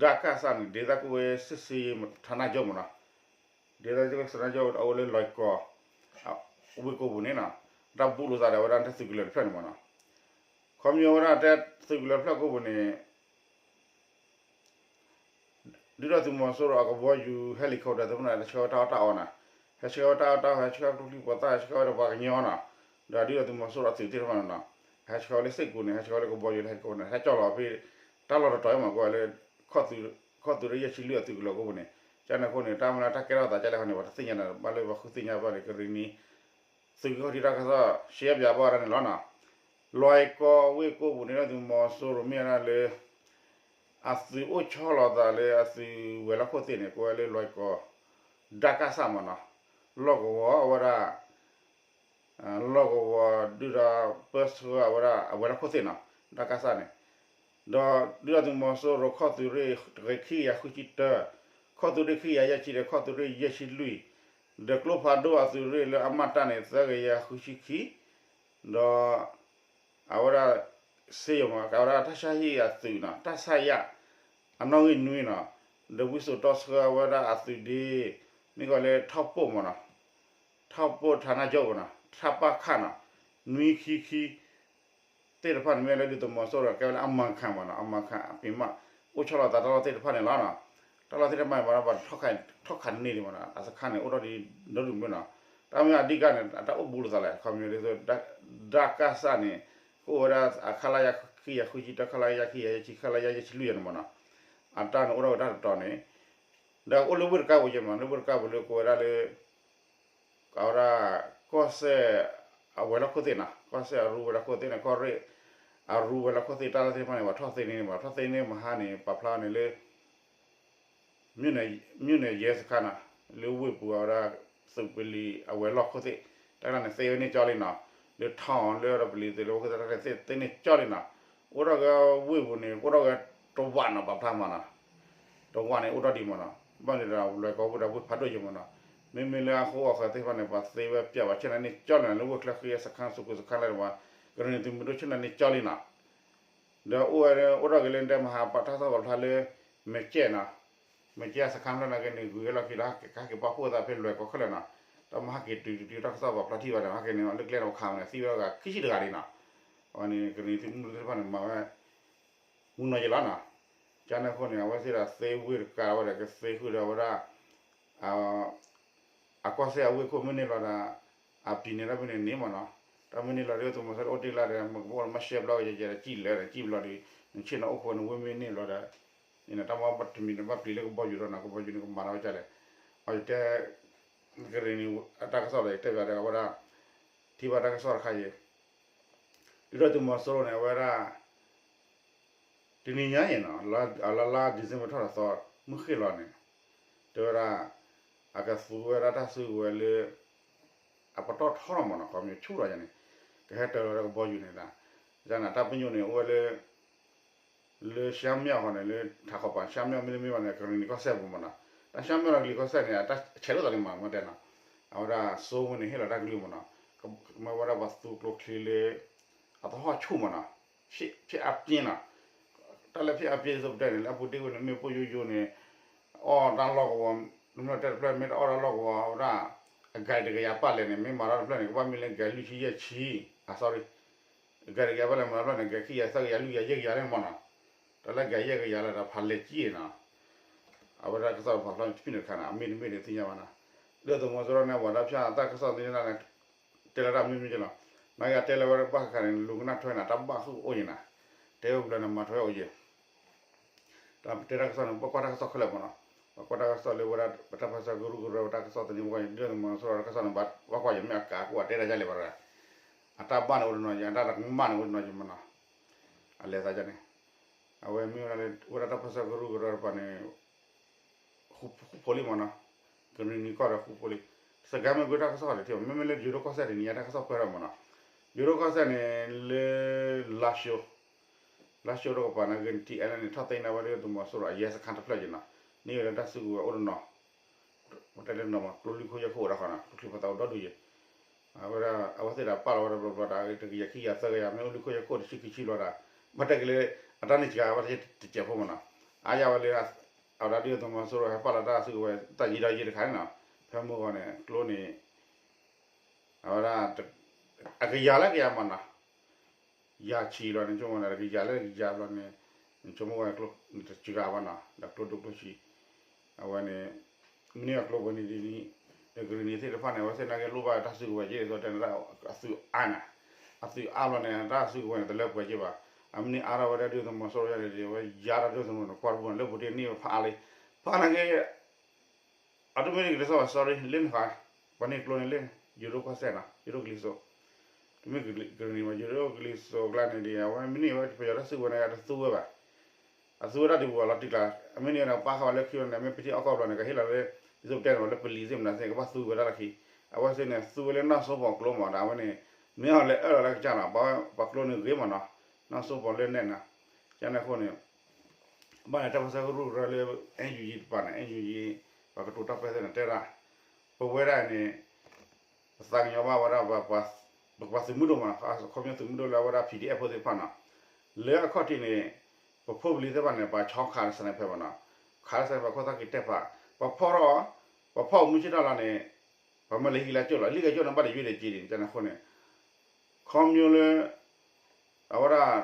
ဒၣ်ကၣ်စၣ်န့ၣ် ဒ်သိးကအိၣ်ဝဲ စစ်ဆင်ရေးဌာနချုပ် မးနီၤ, ဒ်သိးကၠိကစၢ်နၢကၠိအအိၣ်လၢလွဲၢ်ကီၢ် ဝ့ၢ်ကိးပူၤန့ၣ်နီၤ, တၢ်ဘူးလိာ်သးဒီးဝဲဒၣ်တၢ်သုးကလၢၤတဖျၢၣ်န့ၣ်မးနီၤ, ခီပညီဝဲဒၣ်တဲသုးကလၢၤတဖျၢၣ်ကိးပူၤန့ၣ် ဒုၣ်ဒါသုးမီၤစိရိၤအကဘီယူၤ helicopter သ့ၣ်တဖၣ်န့ၣ် ဟဲဆှၢဝဲတၢ်အီၣ်တၢ်အီနီၤ, ဟဲဆှၢဝဲတၢ်အီၣ်တၢ်အီ ဟဲဆှၢဝဲကျိချံမျိာ်သၣ် ဟဲဆှၢဝဲဒီးပှၤကညီနီၤ, ဒီးဒုၣ်ဒါသုးမီၤစိရိၤအသုးသ့ၣ်တဖၣ်န့ၣ်နီၤ, ဟဲဆှၢဝဲလၢစ့ၢ်ကီးန့ၣ် ဟဲဆှၢဝဲလၢကဘီယူၤလၢ helicopter န့ၣ် ဟဲကၠီၣ်လီၤဖဲ တၢ်လီၢ်တတီၤအံၤမး ကအိၣ်ဝဲလၢ ခီၣ်သုးရ့ၣ်ယဲၢ်ဆံလွံၢ်အသုးကလၢၤကိးပူၤန့ၣ်, ကန့ၣ်အဃိန့ၣ် တၢ်မ့ၢ်လၢတၢ်ကဲထီၣ်သးကလဲၣ်ဃီန့ၣ် ပှၤတသ့ၣ်ညါန့ၣ် ဘၣ်လၢပှၤဃုသ့ၣ်ညါဘၣ်ဒီး ကရ့ၣ်နံၤ သုးက့ၢ်ခီၣ်ထံးတၢ်ကစီၣ် ရှဲပၠးဘၣ်ဝဲဒၣ်န့ၣ်လီၤနီၤ, လွဲၢ်ကီၢ်ဝ့ၢ်ကိးပူၤန့ၣ် ဒုၣ်ဒါသုးမီၤစိရိၤမ့ၢ်ဝဲဒၣ်လၢ အသုးအိၣ်ဆီလီၤသးလၢအသုးဝဲၤလီၢ်ခိၣ်သ့ၣ်န့ၣ် ကအိၣ်ဝဲလၢလွဲၢ်ကီၢ် ဒၣ်ကၣ်စၣ်မးနီၤ, လီၢ်ကဝီၤအဝဲဒၣ် လီၢ်ကဝီၤဒုၣ်ဒါပၢဆှၢအဝဲဒၣ်အဝဲၤလီၢ်ခိၣ်သ့ၣ်နီၤ, ဒၣ်ကၣ်စၣ်န့ၣ်, ဒီးဒုၣ်ဒါသုးမီၤစိရိၤခီၣ်သုးရ့ၣ်တကယၤခံကယၤဃုဆံတၢ, ခီၣ်သုးရ့ၣ်ခံကယၤယဲၢ်ဆံဒီး ခီၣ်သုးရ့ၣ်ယဲၢ်ဆံလွံၢ်, ဒီးကျိဖးဒိၣ်အသုးရ့ၣ်လၢအမတၢ်န့ၣ် သၢကယၤဃုဆံခံ, ဒီး အဝဲဒၣ် စ့ယိၤမး အဝဲဒၣ်တၢ်ဆါဟံၣ်အသုးနီၤ တၢ်ဆါယၣ် အနီၣ်ဂံၢ်နွံနီၤ, ဒီးဝံစိာ်တီဆှၢအဝဲဒၣ်အသုးဒ့ မ့ၢ်ကီးလၢထီၣ်ပိာ်မးနီၤ, ထီၣ်ပိာ်ဌာနချုပ်မးနီၤ ထၣ်ပၣ်ခၣ်နီၤ, နွံခံခံ သ့ၣ်တဖၣ်န့ၣ်မ့ၢ်လၢဒုၣ်ဒါသုးမီၤစိရိၤကဲဝဲလၢအမၤခၣ်မးနီၤ, အမၤခၣ်အပ့ၤမး အိၣ်ဆီလီၤသးတၢ်လီၢ်သ့ၣ်တဖၣ်န့ၣ်လီၤနီၤ, တၢ်လီၢ်သ့ၣ်တဖၣ်န့ၣ် ဘၣ်ဒီးဘၣ်ထီၣ်ခးန့ၢ်ဒံးမးနီၤ, အစခါန့ၣ်အိၣ်ထီၣ်ဒံးဒီဒူၣ်မးနီၤ, တၢ်မ့ၢ်အဓိကန့ၣ် အတၢ်အိၣ်ဘူးလိာ်သးလဲၣ် ခီပညီဒ်သိး ဒၣ်ကၣ်စၣ်န့ၣ် ကအိၣ်ဝဲဒၣ် ခလရ ခံကယၤဃုဆံတၢ ခလရ ခံကယၤယဲၢ်ဆံ ခလရ ယဲၢ်ဆံလွံၢ်ယဲၢ်န့ၣ်မးနီၤ, အတၢ်န့ၣ်အိၣ်ထီၣ်ဝဲတၢ်တတီၤန့ၣ်, ဒီးအိၣ်လၢဝ့ၢ်တကါပူၤယဲၢ်မး လၢဝ့ၢ်တကါပူၤလၢကအိၣ်ဝဲဒၣ်လၢ အဝဲဒၣ် ကီၢ်စဲၣ် အဝဲၤလီၢ်ခိၣ်သ့ၣ်နီၤ, ကီၢ်စဲၣ်အရူဝဲၤလီၢ်ခိၣ်သ့ၣ်န့ၣ် ကီၢ်ရ့ၣ် အရူဝဲၤလီၢ်ခိၣ်သ့ၣ် တၢ်လီၢ်သ့ၣ်တဖၣ်န့ၣ် ပှၤထီၣ်သ့န့ၢ်မး ထီၣ်သ့န့ၢ်မဟါန့ၣ် ပာ်ဖျါန့ၣ်လၢ မ့ၢ်န့ၣ်ယဲစခါနီၤ, လၢဝ့ၢ်ပူၤအဝဲဒၣ် သုးပလံၤအဝဲၤလီၢ်ခိၣ်သ့ၣ် တၢ်န့ၣ်သ့ဝဲန့ၢ်ကၠီလံနီၤ, လၢထီၣ်လၢဒီးပလံၤသ့ၣ်လၢဝဲခိၣ်သ့ၣ် တၢ်န့ၣ်သ့န့ၢ်ကၠီလံနီၤ, အိၣ်ထီၣ်က့ၤဝ့ၢ်ပူၤန့ၣ် အိၣ်ထီၣ်က့ၤတဝာ်နီၤ ပာ်ဖျါမးနီၤ တဝာ်န့ၣ်အိၣ်ထီၣ်ဒံးမးနီၤ, ဘၣ်န့ၣ်ဒီးလွဲၢ်ကီၢ်ဝ့ၢ်ဒီးဝ့ၢ်ဖးဒိၣ်ယဲၢ်မးနီၤ, မ့မ့ၢ်လၢအဃိအဃၢၤသ့ၣ်တဖၣ်န့ၣ် ပှၤသ့ဝဲပျဲဝဲဆ့ၣ်နီၤန့ၢ်ကၠီလံနီၤ, လၢဝ့ၢ်ချၢဃံအစခါ စူးကွံာ်စခါလၢၤဒီးဝဲ ကရ့ၣ်နံၤသုးမုၢ်ဒိၣ်ဆ့ၣ်နီၤန့ၢ်ကၠီလံနီၤ, ဒီးအိၣ်ဝဲအိၣ်ထီၣ်က့ၤလၢတဲမဟါပာ်တၢ်ကစီၣ်ပာ်ဖျါလၢ မဲာ်ကဲနီၤ, မဲာ်ကဲအစခါဖျၢၣ်နာ်က့န့ၣ် ဂုၤဟဲလီၤခံဒီး ကဟဲက့ၤပာ်ဖှိၣ်သးဖဲလွဲၢ်ကီၢ်ခဲလၢာ်နီၤ, တၢ်မဟါက့ၤတုၤတုၤတၢ်ကစီၣ်ပာ်ဖျါထံၣ်ဘၣ်န့ၣ် ဟဲက့ၤန့ၣ် လၢကျဲဒီးခးမးန့ၣ် သံဝဲဒၣ်ဂၤခံဆံတဂၤလံနီၤ, အဝဲန့ၣ် ကရ့ၣ်နံၤသုးမုၢ်ဒိၣ်သ့ၣ်တဖၣ်န့ၣ် မၤဝဲ မူနီၢ်ယဲလီၤနီၤ, ကန့ၣ်အဃိန့ၣ် အဝဲသ့ၣ်ဒီးသ့ဝ့ၢ်တကးဝဲဒီး ကသ့ဃုာ်ဒီးဝဲဒၣ် အကီၢ်စဲၣ်အဝ့ၢ်ခိၣ်မ့ၢ်န့ၢ်လီၤဒီး အပံၤန့ၣ်လၢမ့ၢ်န့ၣ်န့ၣ်မ့ၢ်နီၤ, တၢ်မ့ၢ်န့ၢ်လီၤဒ်သုးမီၤစိရိၤအိၣ်တ့ၢ်လၢဒီး မ့ၢ်ကဘၣ်မၤရှဲဘျီကယဲၢ်ဒီး ကံၣ်လၢာ်ဒီး ကံၣ်ဘျီဒီး နဆ့ၣ်နီၤအိၣ်ဃိန့ၣ် ဝ့ၢ်မ့ၢ်န့ၢ်ဘျီဒီး န့ၣ်တၢ်မ့ၢ်ဘၣ်တမံၤန့ၣ် ဘၣ်ပျံၤလၢကဘီယူၤဒီးနီၤ, ကဘီယူၤန့ၣ်ကမၤထီၣ်ဝဲဒ်လဲၣ်, အတဲ ကရ့ၣ်နံၤအတၢ်ကစီၣ်ဒီး ယတဲဘၣ်ဒီးအဝဲဒၣ် ထံၣ်ဘၣ်တၢ်ကစီၣ်တခါအံၤ ဒ်သိးသုးမီၤစိရိၤန့ၣ် အဝဲဒၣ် တနံၤညါအံၤနီၤ လါလါ December ထီၣ်တသီ မုၢ်ဃ့ၢ်လီၤန့ၣ် တဲဝဲဒၣ် အကသူဝဲဒၣ်တၢ်စုကဝဲၤလၢ အပတီၢ်ထီထီၣ်မးနီၤ ခီပညီဆူၣ်ထီၣ်ယါန့ၣ် ကဟဲတၢၤလီၤတၢ်ကဘီယူၤန့ၣ်ဒၣ် ယါန့ၣ် တၢ်ပညိၣ်န့ၣ် အိၣ်ဝဲလၢ လၢရှမ်းမြောက်ဃီန့ၣ် လၢထးခီပၤ ရှမ်းမြောက် မ့တမ့ၢ်ဘၣ်န့ၣ် ကရ့ၣ်နံၤကီၢ်စဲၣ်ပူၤမးနီၤ တၢ်ရှမ်းမြောက်ဒီးကလံၤကီၢ်စဲၣ်န့ၣ် အတၢ်ဆဲးလိာ်သးန့ၣ်မး မ့ၢ်တဲနီၤ အဝဲဒၣ်စိဝဲန့ၣ် ဟ့ၣ်လီၤတၢ်ကလုၢ်မးနီၤ မ့ၢ်ဝဲဒၣ်ပှၤသူကျိချံလၢ အသဟီၣ်ဆူၣ်မးနီၤ ဖျ့အါပျ့နီၤ တၢ်လၢဖျ့အါပျ့ဒ်သိးပတဲန့ၣ် လၢအပူၤတ့ၢ်ဝဲန့ၣ် မ့ၢ်ပိၢ်ယိယိန့ၣ် အီၣ်တၢ်လီၢ်ကဝီၤ တဖျၢၣ်တဖျၢၣ် မ့ၢ်တအီၣ်တၢ်လီၢ်ကဝီၤ အဝဲဒၣ် အကၤတကယၤပာ်လဲၣ်န့ၣ် မ့ၢ်မၤထီၣ်တဖျၢၣ်န့ၣ် ကဘၣ်မ့ၢ်လၢကၤလွံၢ်ဆံယဲၢ်ဆံ အ sorry ကၤတကယၤပာ်လဲၣ်မၤထီၣ်တဖျၢၣ်န့ၣ် ကၤခံကယၤသၢကယၤလွံၢ်ကယၤယဲၢ်ကယၤန့ၣ်မးနီၤ တၢ်လၢကၤယဲၢ်ကယၤလၢတၢ်ဖးလဲၢ်ကံၣ်နီၤ အဝဲဒၣ်တၢ်ကစီၣ်တဖၣ်ဖျါဖံးန့ၣ်တခါန့ၣ် အမ့ၢ်တမ့ၢ်ဒ်သ့ၣ်ညါဘၣ်နီၤ ဒ်သုးမီၤစိရိၤန့ၣ် ပှၤတၢ်ဖၠၣ်တၢ်ကစီၣ်သ့ၣ်တဖၣ်န့ၣ် တဲလၢတၢ်မ့ၢ်မ့ၢ်က့လီၤ နာ်က့တဲလၢဝဲဘၣ်ဃးန့ၣ် လူၤကနၣ်ထွဲန့ၣ် တၢ်ဘၣ်ဃုာ်အိၣ်ယဲၢ်နီၤ တဲဝဲပျၢၤန့ၣ် မၤထွဲအိၣ်ယဲၢ် တၢ်တဲတၢ်ကစီၣ်န့ၣ် ဘၣ်ကွၢ်တၢ်ကစီၣ်ခဲလၢာ်မးနီၤ ဘၣ်ကွၢ်တၢ်ကစီၣ်လၢဝဲဒၣ် ပတၢ်ပၢဆှၢကရူၢ်ကရၢ ပတၢ်ကစီၣ်သန့ၤဘၣ်ကွၢ် ဒ်သုးမီၤစိရိၤတၢ်ကစီၣ်န့ၣ် ဘၣ်ကွၢ်ကွၢ်ယဲၢ် မ့ၢ်အကးကအိၣ်အတဲတၢ်ယါလဲၣ်ဘၣ်ရၣ် အတၢ်ဘၣ်န့ၣ်အိၣ်တနီၤယဲၢ် အတၢ်တကမၣ်န့ၣ်အိၣ်တနီၤယဲၢ်မးနီၤ အလဲၤသးန့ၣ် အဝဲမ့ၢ်ဝဲဒၣ်လၢ ဝဲဒၣ်တၢ်ပၢဆှၢကရူၢ်ကရၢတပၤန့ၣ် ဃူဖိးလံမးနီၤ ကရ့ၣ်နံၤကီၢ်ဒီးဃူဖိးလံ စကဲမ့ၢ်ကွံာ်တၢ်ကစီၣ်တထံၣ်ဘၣ် မ့မ့ၢ်လၢယိၤဒိၣ်ကီၢ်စဲၣ်တနံၤညါတၢ်ကစီၣ်ပှဲၤထီၣ်မးနီၤ ယိၤဒိၣ်ကီၢ်စဲၣ်န့ၣ် လၢ လါၡိ လါၡိတကပၤနာ်က့ ထံအဲလၢန့ၣ် ထီၣ်သ့ၣ်ညါဝဲဒၣ်သုးမီၤစိရိၤအရဲစခန်းတဖျၢၣ်က့ၤနီၤ, န့ၢ်ဝဲလၢတၢ်စုကဝဲၤအိၣ်တနီၤ, ပတဲလၢနီၤမး ကျိလံခိၣ်ယဲၢ်ခိၣ်အိၣ်ဒၣ်ဃီနီၤ, ကျိချံမျိာ်သၣ်အိၣ်ဒီဒူၣ်ယဲၢ်, အဝဲဒၣ် အဝဲသ့ၣ်ဒီးပာ်လီၤဝဲဒၣ်ဘျီဘျီဒီး တကယၤခံကယၤသၢကယၤ မ့ၢ်အိၣ်လွံၢ်ခိၣ်ယဲၢ်ခိၣ်တဆံခံဆံဘျီဒီး ဘၣ်တဲက့ၤလၢ အတၢ်န့ၢ်စှၤဘၣ်တကဲးဖိမးနီၤ, အါယၤဝဲလၢ အဝဲဒၣ်ဒုၣ်ဒါသုးမီၤစိရိၤဟဲပာ်လီၤတၢ်စုကဝဲၤ တၢ်ယံၤဒီးယံၤတခါန့ၣ်နီၤ, ဖဲမုၢ်ဂီၤန့ၣ် ကျိန့ၣ် အဝဲဒၣ် အကယၤလၢကယၤမးနီၤ, ယၤဆံးလီၤန့ၣ် ဆိကမိၣ်န့ၣ် တကယၤလၢကယၤဘျီန့ၣ် နဆိကမိၣ်ဝဲန့ၣ် ကျိန့ၣ်တစှၤဘၣ်နီၤ, ဒီးကျိဒိၣ်ကျိဆံး, အဝဲန့ၣ် မ့ၢ်န့ၢ်အကျိပှဲၤန့ၣ်ဒ်န့ၣ် ဒီးကရံၣ်နံၤသ့ၣ်တဖၣ်န့ၣ် အဝဲသ့ၣ်နာ်က့လိၣ်ဘၣ်တၢ်စုကဝဲၤက့ၤ ဒ်သိးတဲန့ၣ် အသုးအါန့ၣ်, အသုးအါဘျီန့ၣ် တၢ်စုကဝဲၤန့ၣ် တလၢပှဲၤက့ၤဘၣ်, အမ့ၢ်န့ၢ်အါထီၣ်ဝဲဒၣ်ဒုၣ်ဒါသုးမီၤစိရိၤယါန့ၣ်ဒီး အဝဲယါထီၣ်ဒုၣ်ဒါသုးမီၤန့ၣ် ကွၢ်တဘူၣ်န့ၣ် လၢပူၤတ့ၢ်န့ၢ်ဝဲဖးအါလံ, ဖးနာ်က့ အတမ့ၢ်န့ၣ်ကတၢၢ်စီ sorry လၢန့ၣ်ဃီ, ပှၤန့ၢ်ကျိန့ၣ်လၢ ယိၤဒိၣ်ကီၢ်စဲၣ်နီၤ, ယိၤဒိၣ်ကလံၤစိး, တမ့ၢ်ကရံၣ်နံၤမး ယိၤဒိၣ်ကလံၤစိးကျါန့ၣ်ဒီး အဝဲမ့ၢ်န့ၢ်ဝဲပယီၤတၢ်စုကဝဲၤန့ၣ် အတသူဝဲဘၣ်, အသူဝဲဒၣ်ဒံးပူၤအလီၤတံၢ်ကျါ, အမ့ၢ်န့ၢ်ဝဲန့ၣ် ပာ်ဃာ်ဝဲလၢခံန့ၣ် မ့ၢ်ပထံၣ်အီၣ်ကီၢ်ဘျီန့ၣ် ကဟ့ၣ်လီၤလၢ ဒ်သိးပတဲန့ၣ် လၢပလံၤသ့ၣ်မနုၤသ့ၣ် ကဘၣ်သူဝဲဒၣ်လၢခံ, အဝဲသ့ၣ်န့ၣ် သူဝဲလၢနီၢ်စိပီၤကျိမးဒီး အဝဲန့ၣ် မ့ၢ်အီၤလဲၤအၢၣ်လီၤလၢကစၢ်နီၤ, ပှၤကျိန့ၣ်ဂ့ၤမးနီၤ, နီၢ်စိပီၤလၢနဲၣ်နီၤ, ကန့ၣ်အဃိန့ၣ် ဘၣ်န့ၣ် တၢ်ပၢဆှၢကရူၢ်ကရၢလၢ NUG တပၤန့ၣ် NUG ပှၤကတိၤတၢ်ပၢဆှၢန့ၣ် တဲဒၣ် ပဝဲဒၣ်န့ၣ် ပသးကညီၤဘၣ်ဝဲဒၣ် ပပှၤသုးမုၢ်ဒိၣ်မး အခီပညီသုးမုၢ်ဒိၣ်လၢအဝဲဒၣ် PDF ဖိသ့ၣ်တဖၣ်နီၤ, လၢအခီၣ်ထံးန့ၣ် ပဖိပလံၤသ့ၣ်တဖၣ်န့ၣ် ပှၤဆီခးလၢ sniper မးနီၤ, ခးလၢ sniper ခိၣ်သၣ်က့ၤတဲာ်ဖး, ပှၤဖီၣ်ထီၣ်, ပှၤဖီၣ်မုၢ်ဆ့ၣ်ထီၣ်လီၤန့ၣ် ပှၤမၢလၢဟံၣ်လၢကၠိလီၤ, လံၣ်ကဲကၠိန့ၣ် ဘၣ်တယုၢ်ဒီးက့ၤဒ်န့ၣ် ကန့ၣ်အဃိန့ၣ် ခီပညီလၢ အဝဲဒၣ်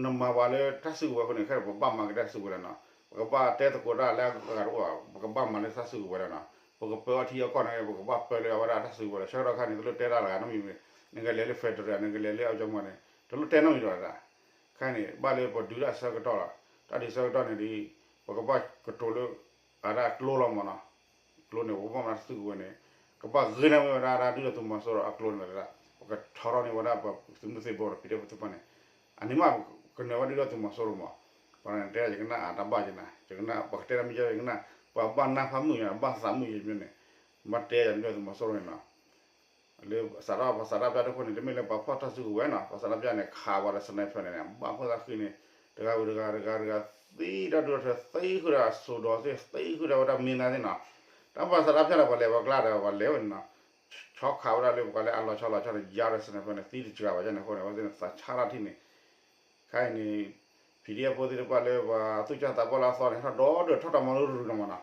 နမၤပှၤလၢတၢ်စုကဝဲၤအဃိန့ၣ် ခဲအံၤပဘၣ်မၤက့ၤတၢ်စုကဝဲၤလီၤနီၤ, ပကဘၣ်တဲသကိးတၢ်လၢအဂၤတအိၣ်ဘၣ်, ပကဘၣ်မၤလၢတၢ်စုကဝဲၤလီၤနီၤ, ပကပၢအီထံအီကီၢ်န့ၣ် ပကဘၣ်ပၢလၢအဝဲဒၣ်တၢ်စုကဝဲၤလီၤ, ဆၢကတီၢ်ခါန့ၣ် တလိၣ်တဲတၢ်လၢၤနီတမံၤ, နကလဲၤလၢ federal နကလဲၤလၢအကီမီၤန့ၣ် တလိၣ်တဲနီတမံၤဒီးတၢ်, ခဲအံၤန့ၣ် ဘၣ်လၢပဒုးတၢ်ဆၢကတီၢ်လီၤ, တၢ်ဒုးဆၢကတီၢ်န့ၣ်ဒီး ပကဘၣ်ကတိၤလၢ အဝဲဒၣ်ကျိလီၤမးနီၤ, ကျိန့ၣ် ပကဘၣ်မၤတၢ်စုကဝဲၤန့ၣ် ကဘၣ်ဂ့ၤန့ၢ်ဝဲဒၣ်ဒုၣ်ဒါသုးမီၤစိရိၤအကျိန့ၣ်လီၤ, ပကထီထီၣ်န့ၢ်ဝဲဒၣ်ပသုးမုၢ်သံၣ်ဘိဒီး PDF ပသုးပၢန့ၣ်, အန့ၣ်မးကနၢၤဝဲဒၣ်ဒုၣ်ဒါသုးမီၤစိရိၤမး, ပှၤန့ၣ်တဲယကနၣ်အတၢ်ဘၣ်ယနၤ, ယကနၣ် ပှၤကတဲတၢ်မ့ၢ်ယဲယကနၣ်, ပှၤဘၣ်နၢ်ဖးမုာ်ယၤ ဘၣ်သးမုာ်ယၤန့ၣ်, ဘၣ်တဲယၤဒုၣ်ဒါသုးမီၤစိရိၤန့ၣ်နီၤ လၢစးထီၣ် ပှၤစးထီၣ်ပျၢ်တခိၣ်န့ၣ် တမ့ၢ်လၢပှၤဖီၣ်တၢ်စုကဝဲၤနီၤ, ပှၤစးထီၣ်ပျၢ်န့ၣ် ခးပှၤဒီး sniper န့ၣ်န့ၣ် ဘၣ်ဖီၣ်သးဃံန့ၣ် တဂၤဝံၤတဂၤ တဂၤတဂၤ သံဒီဒူၣ်ဒီထၢ သံဃုာ်ဒီးအစိၤဒီးသ့ၣ် သံဃုာ်ဒီးဝဲဒၣ်မ့ၢ်သးသ့ၣ်နီၤ, တၢ်ပှၤစးထီၣ်ပျၢ်ဒီးပှၤလဲၤဝဲကျါဒီးပှၤလဲၤဝဲန့ၣ်နီၤ, ဆီခးဝဲဒၣ်လၢပှၤလၢအလီၤဆီလီၤဆီဒီး ယါဒီး sniper န့ၣ် သံတစှၤဘၣ်ယါန့ၣ်အဃိန့ၣ် အဝဲသ့ၣ်န့ၣ် သးဆါထီၣ်ထံၣ်န့ၣ် ခဲအံၤန့ၣ် PDF ဖိသ့ၣ်တဖၣ်လၢပှၤသူၣ်စၢ်သးဘီၣ်လၢအသီန့ၣ် ထီၣ်ဒီဒူၣ်ထီၣ်တၢ်မၤလိတရူးနီၤမးနီၤ,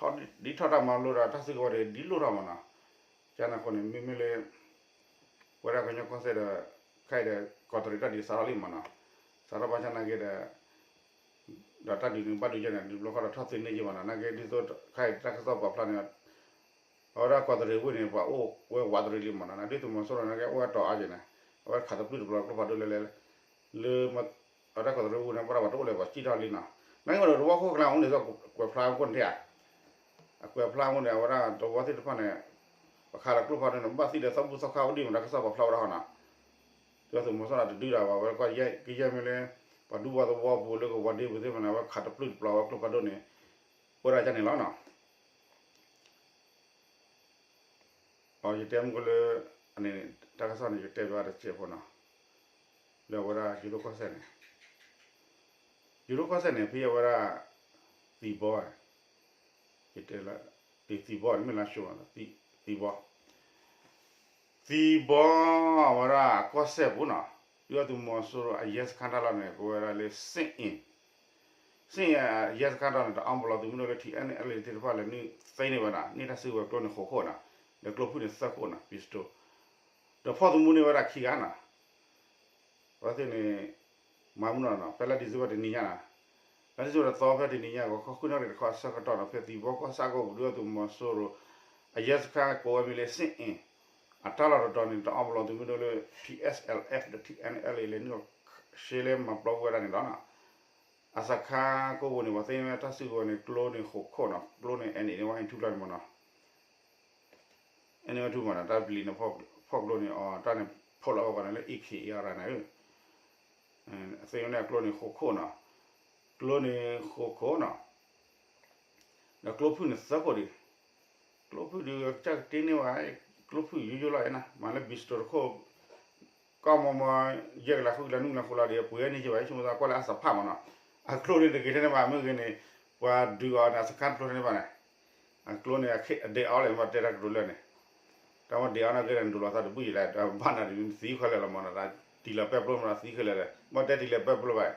ထီၣ်ဒ်ထီၣ်တၢ်မၤလိဒီးတၢ်စုကဝဲၤဒီးဒ်လိၣ်ထီၣ်မးနီၤ, ကန့ၣ်အဃိန့ၣ် မ့မ့ၢ်လၢ ပဝဲဒၣ်ကညီကီၢ်စဲၣ်ဒီး ခဲအံၤဒီး ကီးတရံးတၢ်ဒုးစးထီၣ်လံမးနီၤ, စးထီၣ်ဘၣ်ဆၣ်နာ်က့ဒီး ဒီးတၢ်ဒုးန့ၣ်ဘၣ်ဒုးယဲန့ၣ် ဒုးဘျီခီဒီးထီၣ်သ့န့ၢ်ယဲမးနီၤ, နာ်က့ဒ်သိးခဲအံၤတၢ်ကစီၣ်ပာ်ဖျါန့ၣ် အဝဲဒၣ်ကီးတရံးဝ့ၢ်န့ၣ် ပှၤအိၣ်ဝဲဝးတရံးလံမးနီၤ, ဒ်သုးမီၤစိရိၤနာ်က့အိၣ်ဝဲတီၤအါက့ၤန့ၣ်, အဝဲခးတပျုၢ်တပျီၤကျိဖးဒိၣ်လဲၣ်လဲၣ် လၢ အဝဲဒၣ်ကီးတရံးဝ့ၢ်န့ၣ် ဘၣ်ဒၣ်ပှၤတအိၣ်လၢၤပှၤစံၣ်ထီၣ်လံနီၤ, နာ်က့ဒီးတဝီခိၣ်ကျါအိၣ်န့ၣ် ကွဲးဖျါခိၣ်န့ၣ်ဧါ အကွဲးဖျါခိၣ်န့ၣ် အဝဲဒၣ်တဝီသ့ၣ်တဖၣ်န့ၣ် ပှၤခးလီၤကျိဖးဒိၣ်န့ၣ် ဘၣ်သံဒီးသီဘူၣ်သီခါအိၣ်ဒံးမး တၢ်ကစီၣ်ပာ်ဖျါဝဲဒၣ်ဟီနီၤ, ဒ်သုးမီၤစိရိၤတဒုးဒၣ်ဘၣ် ဝဲကီၢ်ယဲၢ်ကယဲၢ်မ့ၢ်လၢ ပှၤဒူပှၤသဝီပူၤလၢကဝီၤဒ့ပူၤသ့ၣ်မးန့ၣ် အဝဲခးတပျုၢ်တပျီၤဝဲကျိဖးဒိၣ်န့ၣ် အိၣ်ဒၣ်ကန့ၣ်လီၤနီၤ. အယတဲမုၢ်ကလၢ အန့ၣ် တၢ်ကစီၣ်န့ၣ် ယတဲဘၣ်တစဲးဖိနီၤ, လၢအဝဲဒၣ်ယိၤဒိၣ်ကီၢ်စဲၣ်န့ၣ်, ယိၤဒိၣ်ကီၢ်စဲၣ်န့ၣ် ဖဲအဝဲဒၣ် သံဘီ, ယတဲလၢ သံဘီန့ၣ်မ့ၢ်လါၡိ, သံဘီ သံဘီ အဝဲဒၣ်အကီၢ်စဲၣ်ပူၤနီၤ, ဒုၣ်ဒါသုးမီၤစိရိၤအရဲစခန်းတၢ်လီၢ်န့ၣ် ကဝဲဒၣ်လၢ စ့ၣ်အ့ၣ်, စ့ၣ်အ့ၣ်အရဲစခန်းတၢ်န့ၣ် တအီၣ်ပလီၢ်သုးမုၢ်ဒိၣ်လၢ ထံၣ်အဲၣ်အဲၣ်လ်အ့ၣ် သ့ၣ်တဖၣ်လဲၤနုာ်သ့န့ၢ်ဝဲဒၣ် န့ၢ်တၢ်စုကဝဲၤကျိန့ၣ်ဃိးခိၣ်နီၤ, ဒီးကျိဖုၣ်န့ၣ်သၢခိၣ်နီၤ pistol, ဒီးဖီၣ်သမူန့ၢ်ဝဲဒၣ်ခံဂၤနီၤ အဝဲသ့ၣ်န့ၣ် မၤမုၢ်နီၤနီၤ ဖဲလါ December တနံၤညါနီၤ, လါ December တသီဖဲတနံၤညါ ဂီၤခီဃုနၣ်ရံၣ်တခီအဆၢကတီၢ်နီၤ ဖဲသံဘီကီၢ်ဆၣ်ကိးပူၤ ဒုၣ်ဒါသုးမီၤစိရိၤ အရဲစခန်းကိးဝဲမံၤလၢ စ့ၣ်အ့ၣ် အတၢ်လီၢ်တတီၤန့ၣ် တအီၣ်ပလီၢ်သုးမုၢ်ဒိၣ်လၢ T S L F ဒီး T N L A လဲၤနုာ်ရှဲလဲမၤပျီကွံာ်ဝဲဒၣ်န့ၣ်လီၤနီၤ. အစခန်းကိးပူၤန့ၣ် ပှၤသ့န့ၢ်ဝဲတၢ်စုကဝဲၤန့ၣ် ကျိန့ၣ်ဃိးခိၣ်နီၤ, ကျိန့ၣ် အဲန့ၣ် ဝဲအ့ၣ်ထူၣ်ကျါန့ၣ်မးနီၤ အဲန့ၣ်ဝဲထူၣ်မးနီၤ တၢ်ပျံၤန့ၣ် ဖီၣ်ကျိန့ၣ် အတၢ်န့ၣ် ဖီၣ်လီၤအီၣ်ပှၤန့ၣ်လၢ A K A R န့ၣ် သ့န့ၢ်ဝဲဒၣ်ကျိန့ၣ်ဃိးခိၣ်နီၤ, ကျိန့ၣ်ဃိးခိၣ်နီၤ, ဒီးကျိဖုၣ်န့ၣ်သၢခိၣ်ဒံး, ကျိဖုၣ်ဒုးကစၢ်ကတ့န့ၢ်ဝဲ, ကျိဖုၣ်ယိယိလီၤအံၤနၤ မၤလၢ pistol တခိၣ်, ကီၢ်မီမီ ယဲၢ်ကလးဃုကလးနွံကလးဃိးလီၤဒီး ပှ့ၤဝဲန့ၣ်ကဘၣ် ဆိကမိၣ်သးကွၢ်လၢအစးဖးမးနီၤ, အကျိန့ၣ်တဂ့ၤထဲန့ၣ်ဘၣ် မ့ၢ်ဂ့ၤန့ၣ် ပှၤဒုးအီၤန့ၣ် အစခါတကျိထဲန့ၣ်ဘၣ်န့ၣ်, အကျိန့ၣ် အဒဲးအီၤလဲၣ် မ့ၢ်တဲတၢ်ကတိၤလၢန့ၣ်, တၢ်မ့ၢ်ဒဲးအီၤန့ၣ်က့ဒီး နဒိးလီၤသးတဘူၣ်ယံၤလဲၣ်, ဘၣ်နၤဒ်နသံခွဲးလၢာ်လီၤမးနီၤ, တၢ်တံၢ်လီၤပဲပျိမးနီၤ သံခွဲးလၢာ်ဒီး မ့ၢ်တဲတံၢ်လီၤပဲပျိဘၣ်,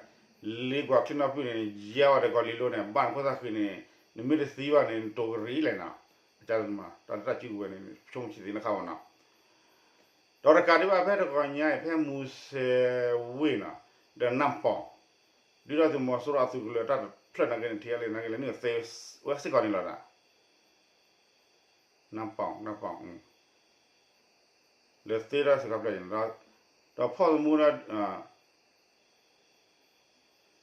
လ့ကွၢ်ချံနီဖုၣ်န့ၣ် ယဲၢ်ဝဲတကီၢ်လံၤလိၤန့ၣ် ဘၣ်နခိၣ်သၣ်ဃံန့ၣ် နမ့ၢ်တသံဘၣ်န့ၣ် နတိၤကရံၣ်လဲၣ်နီၤ, အကမး တၢ်တၢ်စုကဝဲၤန့ၣ် ဆိကမိၣ်ဆံးသ့ၣ်နခါမးနီၤ ဒီးတကးဒံးဘၣ်ဖဲတကီၢ်ညါအံၤ ဖဲမူစဲးဝ့ၢ်နီၤ, ဒီးနၢ်ပီၣ်, ဒုၣ်ဒါသုးမီၤစိရိၤအသုးကလၢၤတၢ်တဖျၢၣ်နာ်က့န့ၣ် ထံအလံနာ်က့လၢနုာ်သ့ဝဲစ့ၢ်ကီးန့ၣ်လီၤဒီး နၢ်ပီၣ် နၢ်ပီၣ် လဲၤသ့တၢ်စ့ၢ်ကီးဖျၢၣ်န့ၣ်, ဒီးဖီၣ်သမူဒီး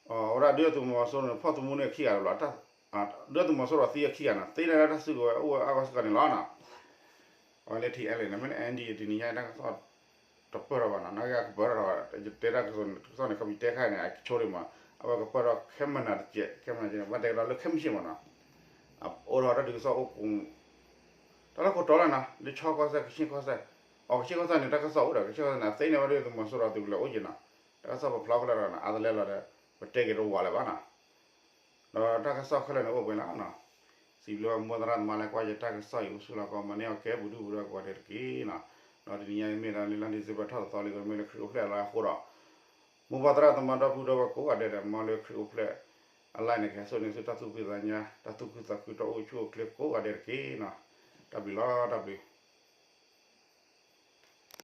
အဝဲဒၣ်ဒုၣ်ဒါသုးမီၤစိရိၤန့ၣ် ဖီၣ်သမူန့ၣ်ခံဂၤလီၤ, ဒုၣ်ဒါသုးမီၤစိရိၤသံအခံဂၤနီၤ, သ့န့ၣ်လၢတၢ်စုကဝဲၤအိၣ်ဝဲအါဂီၢ်စ့ၢ်ကီးန့ၣ်လီၤနီၤ, အဝဲလၢထံအဲလ့ၣ်န့ၣ် မ့ၢ် N D A တနံၤညါတၢ်ကစီၣ် တပၢၢ်ထီၣ်ဘၣ်နီၤ, နာ်က့အကပၢၢ်ထီၣ်ဘၣ်, ယတဲတၢ်ကစီၣ်န့ၣ် ကစီၣ်န့ၣ် ခီပညီတဲခါန့ၣ် အကဆိဒံးမး, အဝဲကပၢၢ်ထီၣ်ခဲမနၤတကဲး ခဲမနၤတကဲးန့ၣ် ဘၣ်တဲကဒီးလၢခဲမုၢ်ဆ့ၣ်မးနီၤ, အိၣ်ထီၣ်တၢ်ဒုးကစီၣ်အိၣ်ပူၤ တၢ်လၢခိၣ်တီလီၤနီၤ, လၢဆီကီၢ်စဲၣ် ကဆ့ကီၢ်စဲၣ်, အကဆ့ကီၢ်စဲၣ်န့ၣ် တၢ်ကစီၣ်အိၣ်ဒီး ကဆ့ကီၢ်စဲၣ်န့ၣ် အသ့န့ၢ်ဝဲဒၣ်သုးမီၤစိရိၤသုးကလၢၤအိၣ်က့ၤနီၤ, တၢ်ကစီၣ်ပဖျါဖျါလီၤနီၤ အါတလဲလီၤဒီး ပတဲက့ၤတဝးလၢၤဘၣ်နီၤ, ဒီးတၢ်ကစီၣ်ခဲလၢာ်န့ၣ်အိၣ်ပှဲၤလီၤနီၤ, စံးဘျုးမိၢ်သရၣ်သမါလၢကွၢ်ယတၢ်ကစီၣ်အံၤအိၣ်ဆူၣ်လီၤကီး မၤန့ၢ်အီၣ်ကဲပူၤဒူပူၤဒီးကဝီၤဒဲးတက့ၢ်နီၤ, ဒီးတနံၤညါအံၤမ့ၢ်ဒၣ်လၢလါ December ထီၣ်တသီလံ ကမ့ၢ်လၢခရံာ်အိၣ်ဖျဲၣ်အလါအဃိဒီး မိၢ်ပၢ်သရၣ်သမါဒီပုၢ်ဒီဝဲၢ်ကိးဂၤဒဲးဒီး မ်လၢခရံာ်အိၣ်ဖျဲၣ်အလါန့ၣ် ကဟဲစိာ်န့ၢ်ဆူတၢ်သူၣ်ဖှံသးညီ တၢ်သူၣ်ခုသးခုတၢ်အိၣ်ဆူၣ်အိၣ်ချ့ကိးဂၤဒဲးတက့ၢ်နီၤ, တၢ်ဘျုးလီၤ တၢ်ဘျုး